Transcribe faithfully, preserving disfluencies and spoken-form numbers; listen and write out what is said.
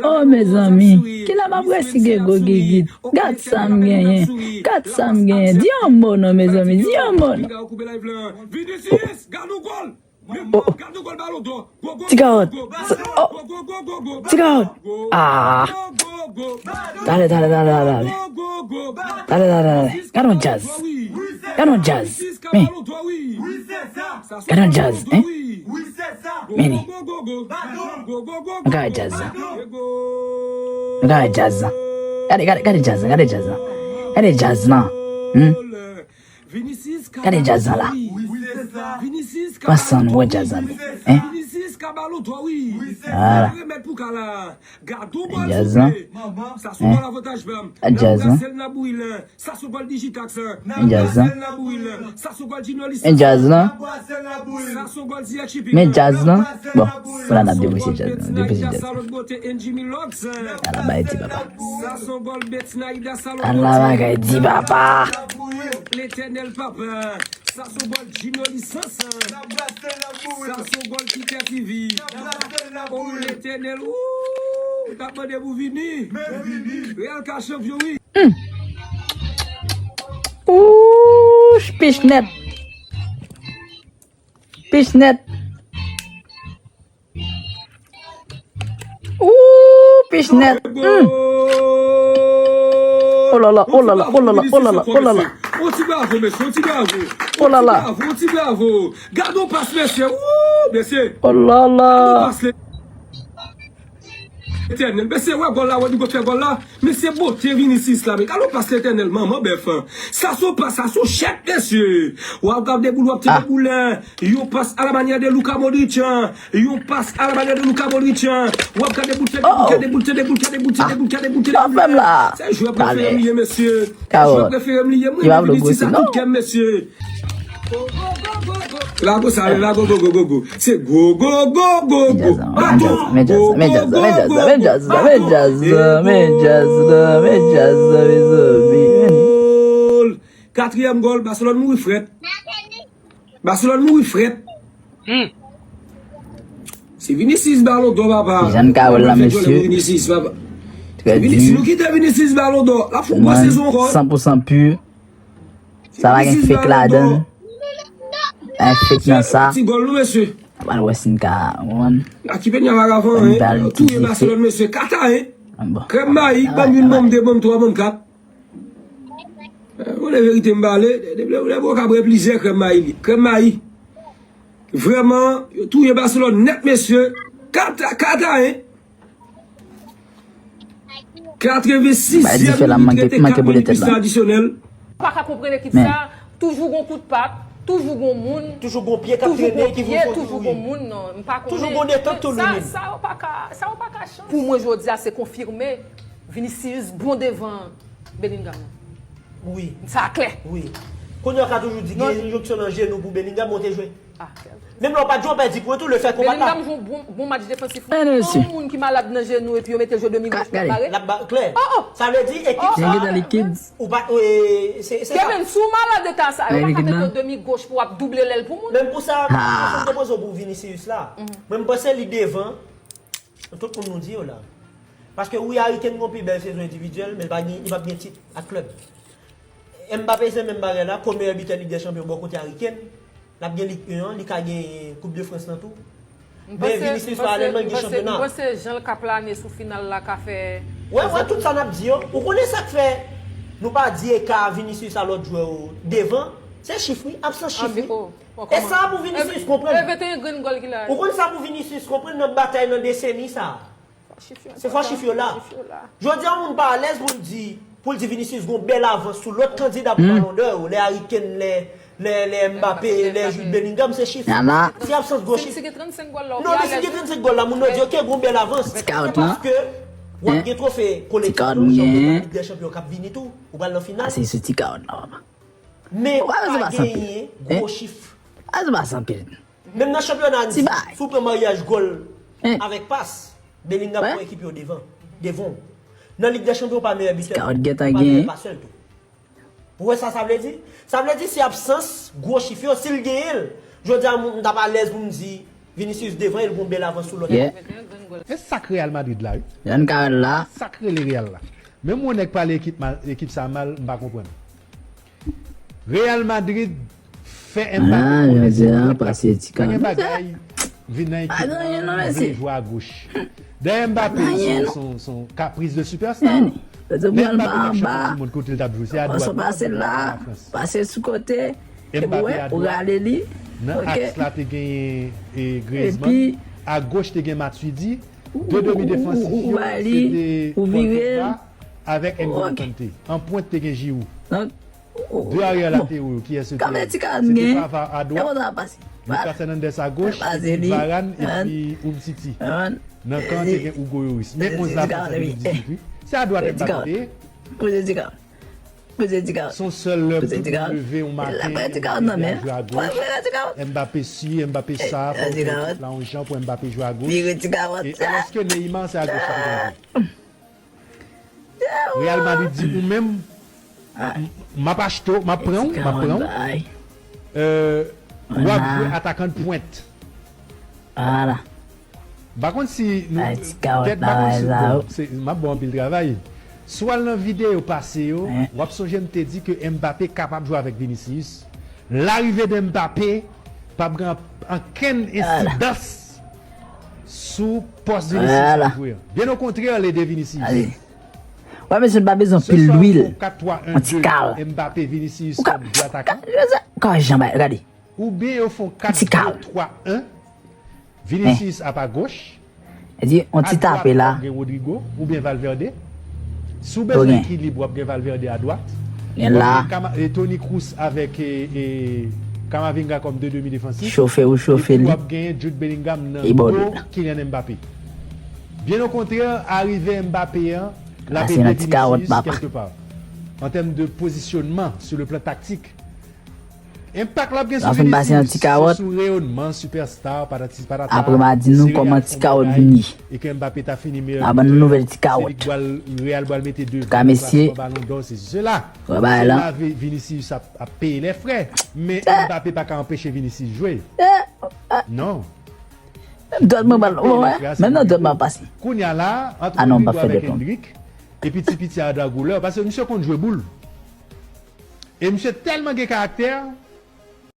Oh mezanmi, kilè m ap resi gen gwo gigit? Gad sa m genyen, gad sa m genyen. Di yon mo non mezanmi, di yon mo non. Oh, oh. Ti kawòt. Oh. Ti kawòt. Ah. Talè, talè, talè, talè, talè. Talè, talè, talè. Gad yon djaz. Gad yon djaz. Men. Gad yon djaz, hein? Men li. Gad djaz la. Gad djaz la. Gade, gade, gade djaz la, gade djaz la. Gade djaz la. Hmm? Gade djaz la la. Panse nou wè djaz la, hein? Voilà. Djaz la. Gade djaz la. Djaz la. Men djaz la. Men djaz la. Bon, pou la n ap depresye djaz la. Depresye djaz la. Ala bagay di papa. Ala bagay di papa. Letènèl papa. Sa se yon gòl Junior Lisans. Sa se yon gòl Peter T V. O Letènèl, ou t ap mande pou vini. Real ka chanpyon, wi. Ouch, pich nèt. Pich nèt. Ooh, pich nèt. Hmm. Oh la la, oh la la, oh la la, oh la la, oh la la. On ti bravo, mesye, on ti bravo. Oh la la. On ti bravo, on ti bravo. Gade yon pas, mesye. Ooh, mesye. Oh la la. Gade yon pas, Letènèl. Mesye, wè gòl la, wè nou fè gòl la. Mesye, bote Vinicius la, men gade yon pas Letènèl, manman bèf. Sa se yon pas, sa se yon chèk, mesye. W ap gade boul, w ap tire boul. Yon pas à la manière de Luka Modric. Yon pas à la manière de Luka Modric. W ap gade boul, tande boul, tande boul, tande boul, tande boul, tande boul, tande boul, tande boul. Se jwè prefere m li ye, mesye. Se jwè prefere m li ye, mwen renmen Vinicius a tout kè m, mesye. Lago sa, lago go go go go. Se go go go go go. Baton. Men djaz la, men djaz la, men djaz la, men djaz la, men djaz la, men djaz la, men djaz la, mezanmi. Katriyèm gòl, Barcelone mouri frèt. Barcelone mouri frèt. Hmm. Se Vinicius Ballon d'Or, papa. Jan Carol la, mesye. Vinicius, papa. Trè di. Nou kite Vinicius Ballon d'Or. L ap fè yon gwo sezon ankò. San pou san pur. Sa pa gen fake ladan. Pa gen fake nan sa. Ti gòl nou, mesye. Pral wè si n ka, konprann. Akipeña vagabon, hein. Touye Barcelone, mesye. Kata, hein. Krèm mayi, banm youn, banm de, banm twa, banm kat. Ou lè verite m pale, depi lè, lè bò ka bwè plizyè krèm mayi li. Krèm mayi. Vrèman, yo touye Barcelone nèt, mesye. Kata, kata, hein. Katrevensizyèm minit, rete kat minit plis adisyonèl. Pa ka konprann ekip sa, toujou gon kout pat, toujou gon moun, toujou gon pye k ap trennen ki vouzon toujou gon moun, non, m pa konnen. Toujou gon detant tou li menm. Sa, sa yo pa ka, sa yo pa ka chans. Pou mwen, jodi a, se konfime. Vinicius bon devan Bellingham. Wi. Sa klè. Wi. Kounye a w ka toujou di gen enjonksyon nan jenou pou Bellingham, ou te jwe. Ah, menm lè w pa t jwe, w pèdi pwen tou, le fè ke w pa t la. Bellingham jwe yon bon, bon match defansif. Ann, mesye. Yon moun ki malad nan jenou epi yo mete l jwe demi goch pou l bare. L ap ba-, klè. Oh, oh. Sa vle di ekip sa, ou pa, e, se, se sa. Kevin, si w malad eta sa, yo pa ka mete w demi goch pou w ap double lèl pou moun. Menm pou sa, m te poze w pou Vinicius la. Mwen, m panse li devan. Tout moun nou di yo la. Paske wi, Harry Kane gon pi bèl sezon endividyèl, men li pa gen, li p ap gen tit ak klèb. Mbappé se menm bagay la, kot meyè bitè Lig dè Chanpyon bò kote Harry Kane. L ap gen Lig en an, li ka gen Koup de Frans lan tou. Men Vinicius paralèlman gen chanpyona. M panse jan l ka plane sou final la ka fè. Wè, wè, tout sa n ap di yo. Ou konnen sa k fè nou pa di eka Vinicius a lòt jwè yo devan? Se chif wi, absans chif wi. E sa pou Vinicius konprann. Ou konn sa pou Vinicius konprann nan batay nan deseni sa. Se fò chif yo la. Jodi a, yon moun pa alèz pou l di, pou l di Vinicius gon bèl avans sou lòt kandida pou Ballon d'Or yo, lè Harry Kane, lè, lè, lè Mbappé, lè Jude Bellingham, se chif. Se absans gwo chif. Non, men si gen trannsenk gòl la, moun yo di, oke, gon bèl avans. Se paske w ap gen twofe kolektif yo, chanpyona Lig dè Chanpyon k ap vini tou, ou pral nan final. Men pa genyen gwo chif. Menm nan chanpyona Nis, si w pran maryaj gòl avèk pas, Bellingham pran ekip yo devan, devan w. Nan Lig dè Chanpyon, w pa meyè bitè, w pa meyè pasè tou. Ou wè sa sa vle di? Sa vle di se absans gwo chif yo, si l genyen l. Jodi a, m t ap alèz pou m di Vinicius devan e l gon bèl avans sou lòt. E sa k Real Madrid la, wi. Jan ka wè l la. Sa k rele Real la. Menm yon nèg pale ekip, mal, ekip sa mal, m pa konprann. Real Madrid fè Mbappé konnen se pwent la. Pa gen bagay vin nan ekip mwen, m vle jwe agoch. Dayè Mbappé se yon kapris de sipèsta. Lè Mbappé t ap chanpyon di mond, kote l t ap jwe? Se adwat li t ap jwe, Lafrans. Mbappé adwat. Nan aks la te genyen Griezmann, agoch te gen Matuidi, de demi defansif yo se te Paul Pogba avèk N'Golo Kanté. An pwent te gen Giroud. De aryè lateraux yo, kiyès yo te ye? Se te Pavard adwat, Lucas Hernandez agoch, epi Varane epi Umtiti. Nan kan an te gen Hugo Lloris. Men onz la Frans an de mil dizuit, wi. Se adwat Mbappé te ye. Se yon sèl lè pou li leve yon maten, Mbappé jwe agoch. Mbappé si, Mbappé sa, fò w fè ekip la yon jan pou Mbappé jwe agoch. E alòske Neymar se agoch li te konn jwe. Real Madrid di ou menm, m ap achte w, m ap pran w, m ap pran w. W ap jwe atakan de pwent. Vwala. M pa konn si nou. Tèt m pa konn si, bon, se, m ap ba w anpil travay. Si w al nan videyo pase yo, w ap sonje m te di ke Mbappé kapab jwe avèk Vinicius. Larive de Mbappé p ap gen ankenn ensidans sou pòs Vinicius ap jwe an. Byen okontrè, l ede Vinicius. Wè, mesye, n pa bezwen pil lwil. Yon ti kal. Mbappé, Vinicius kòm de atakan. Kòman jan bay, gade. Oubyen yo fè yon kat de twa en. Vinicius ap agoch. Di, yon ti tape la. W ap gen Rodrygo oubyen Valverde. Si w bezwen ekilib, w ap gen Valverde adwat. W ap gen Toni Kroos avèk Camavinga kòm de demi defansif. Chofe ou chofe li. Epi w ap gen Jude Bellingham nan do Kylian Mbappé. Byen okontrè, arive Mbappé an, l ap ede Vinicius kèlkepa. An tèm de pozisyonman, sur le plan tactique, Enpak l ap gen sou Vinicius, se sou reyonman, sipèsta, patati patata. Apre m a di nou kòman ti kawòt vini. E ke Mbappé ta fini meyè butè, se li k pral, Real pral mete devan nan klasman Ballon d'Or, sesi sela. Se la Vinicius ap peye lè frè. Men Mbappé pa ka anpeche Vinicius jwe. Non. Dòt mwen bal, wè, men nan dòt mwen pase. Kounye a la, ant Rodrygo avèk Endrick, epi ti piti a Arda Güler, paske misye konn jwe boul. E misye tèlman gen karaktè,